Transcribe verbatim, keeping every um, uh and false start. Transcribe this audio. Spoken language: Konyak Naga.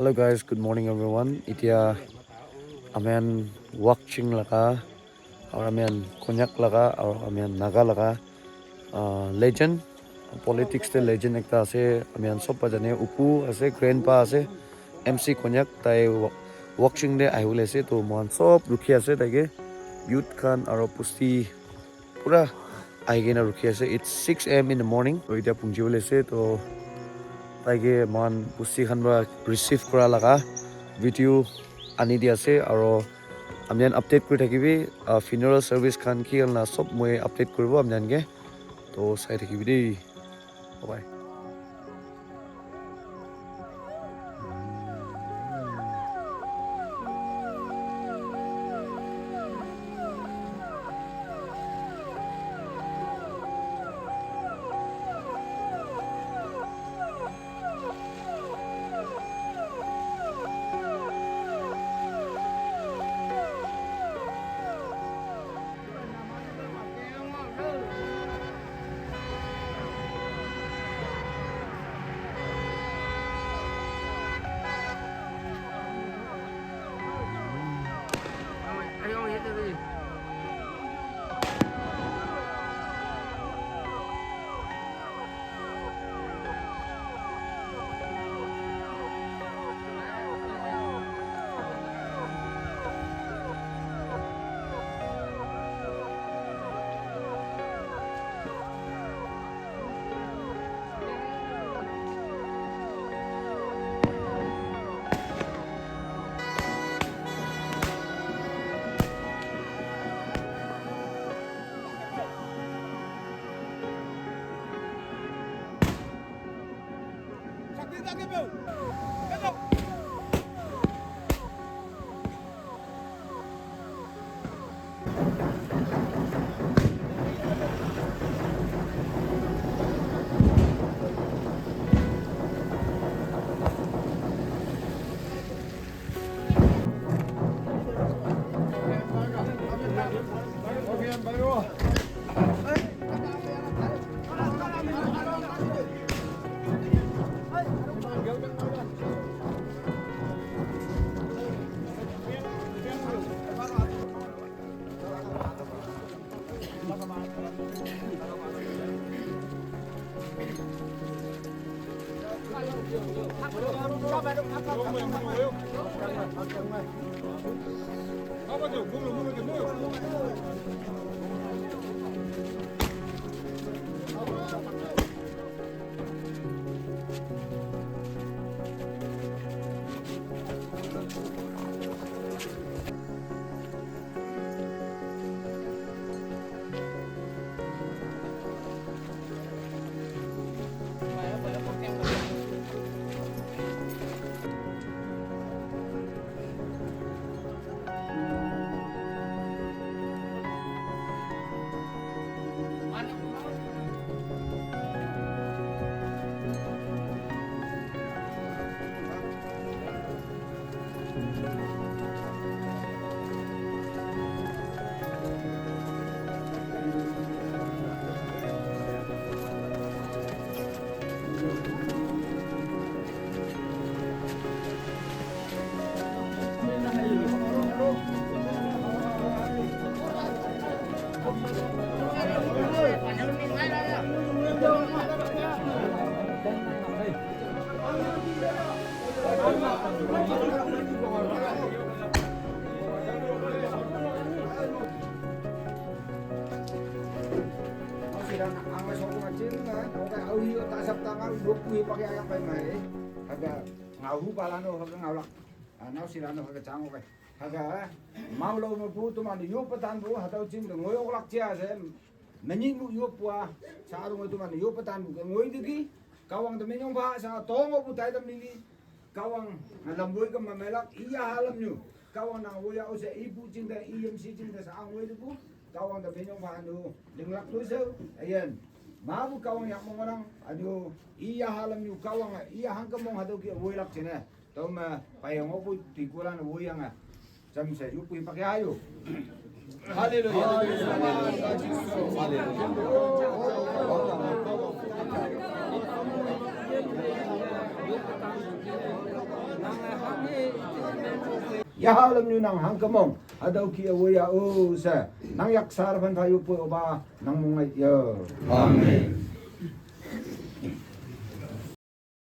Hello guys, good morning everyone. Itia amian Wakching laga, aru amian Konyak laga, aru amian Naga laga, uh, legend, politics te legend ekta ase. Amian sob pa jane, upu ase, grandpa ase, M C Konyak, tai Wa- Wakching te ahibole ase. To mohan sob rukhi ase taike, youth khan aru pusti pura ahi kena rukhi ase. It's six a m in the morning. To itia punchi bole ase. To taike mohan pusti khan para receive kura laga video ani di ase. Aru ami khan update kuri thakibi. Uh, funeral service khan ki khan la sob moi update kuribo ami khan ke. To sai thakibi de. Bye bye. Haga mau lo mapu tuman yopa tanpu hatau ching te ngoi oklak chia se. Menyi mu yopua sa atu ngoi tuman yopa tanpu ke ngoi diki. Kawang te menyong ba sa tong opu tai tam nili. Kawang na lamboi ke mamelak iya halam nyu. Kawang na woya ose ipu ching te iyam si ching te sa ngoi dipu. Kawang te menyong ba anu linglak tu se. Ayan. Mapu kawang yak mong orang anu iya halam nyu kawang iya hangke mong hatau ki woilak chine. Toma payang opu tikulan woyang a. Cham sa yu pui pakya yu. Hallelujah. Hallelujah. Hallelujah. Yaha lam nyu nang hang kamong. Adau ki awo ya o se. Nang yak sar phan phayu po oba nang mong ai yo. Amen.